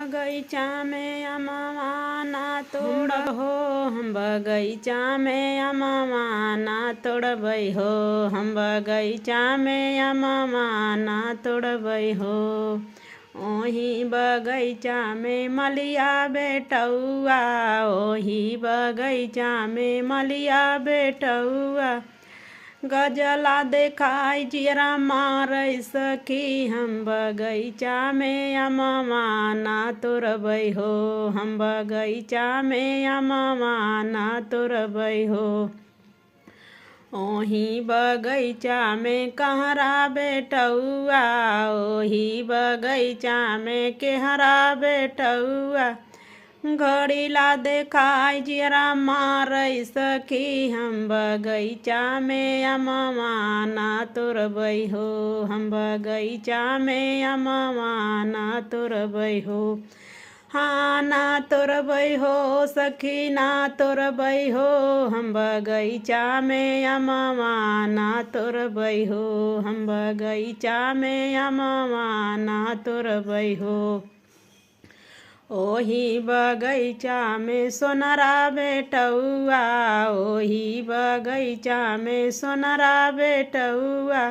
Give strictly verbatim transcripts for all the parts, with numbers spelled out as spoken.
बगैचा में अमवा ना तोड़ब हो, हम बगैचा में अमवा ना तोड़बै हो, हम बगैचा में अमवा ना तोड़बै हो। ओही बगैचा में मलिया बेटौआ, ओही बगैचा में मलिया बेटौआ। गजला देखाई जियरा मारै सखी, हम बगैचा में अमवा ना तोड़बै हो, हम बगैचा में अमवा ना तोड़बै हो। ओही बगैचा में कहरा बेटौआ, ओही बगैचा में केहरा बेटौआ। घड़ीला देखाई जियरा मारै सखी, हम बगैचा में अमवा ना तोड़बै हो, हम बगैचा में अमवा ना तोड़बै हो। हाँ, ना तोड़बै हो सखी, ना तोड़बै हो, हम बगैचा में अमवा ना तोड़बै हो, हम बगैचा में अमवा ना तोड़बै हो। ओही बगैचा में सोनरा बेटौआ, ओही बगैचा में सोनरा बेटौआ।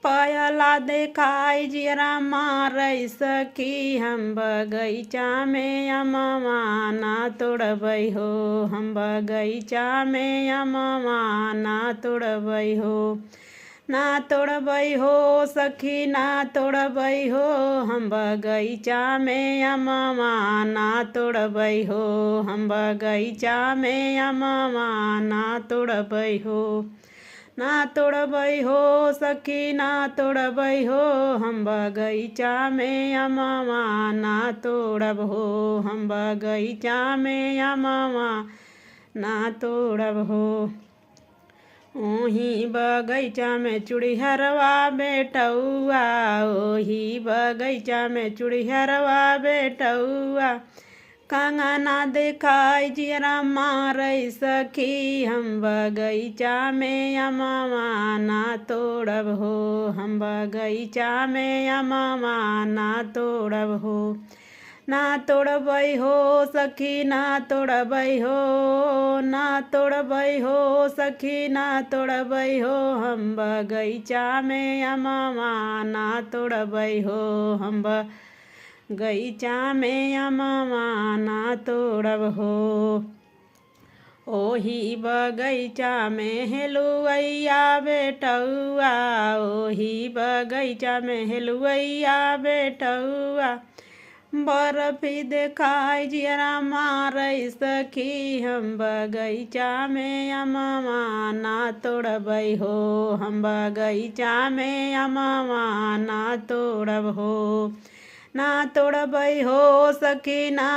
पयला देखाई जियरा मारै सखी, हम बगैचा में अमवा ना तोड़बै हो, हम बगैचा में अमवा ना तोड़बै हो। ना तोड़बै हो सखी, ना तोड़बै हो, हम बगैचा में अमवा ना तोड़बै हो, हम बगैचा में अमवा ना तोड़बै हो। ना तोड़बै हो सखी, ना तोड़बै हो, हम बगैचा में अमवा ना तोड़ब हो, हम बगैचा में अमवा ना तोड़ब हो। ओही बगैचा में चुड़िहरवा बेटौआ, ओही बगैचा में चुड़िहरवा बेटौआ। कंगना देखाई जियरा मारै सखी, हम बगैचा में अमवा ना तोड़ब हो, हम बगैचा में अमवा ना तोड़ब हो। ना तोड़बै हो सखी, ना तोड़बै हो, ना तोड़बै हो सखी, ना तोड़बै हो, हम बगैचा में अमवा ना तोड़बै हो, हम बगैचा में अमवा ना तोड़ब हो। ओही बगैचा में हेलुवैया बेटौआ, ओही बगैचा में हेलुवैया बेटौआ। बर्फी देखाई जियरा मारै सखी, हम बगैचा में अमवा ना तोड़बै हो, हम बगैचा में अमवा ना तोड़ब हो। ना तोड़बै हो सखी, ना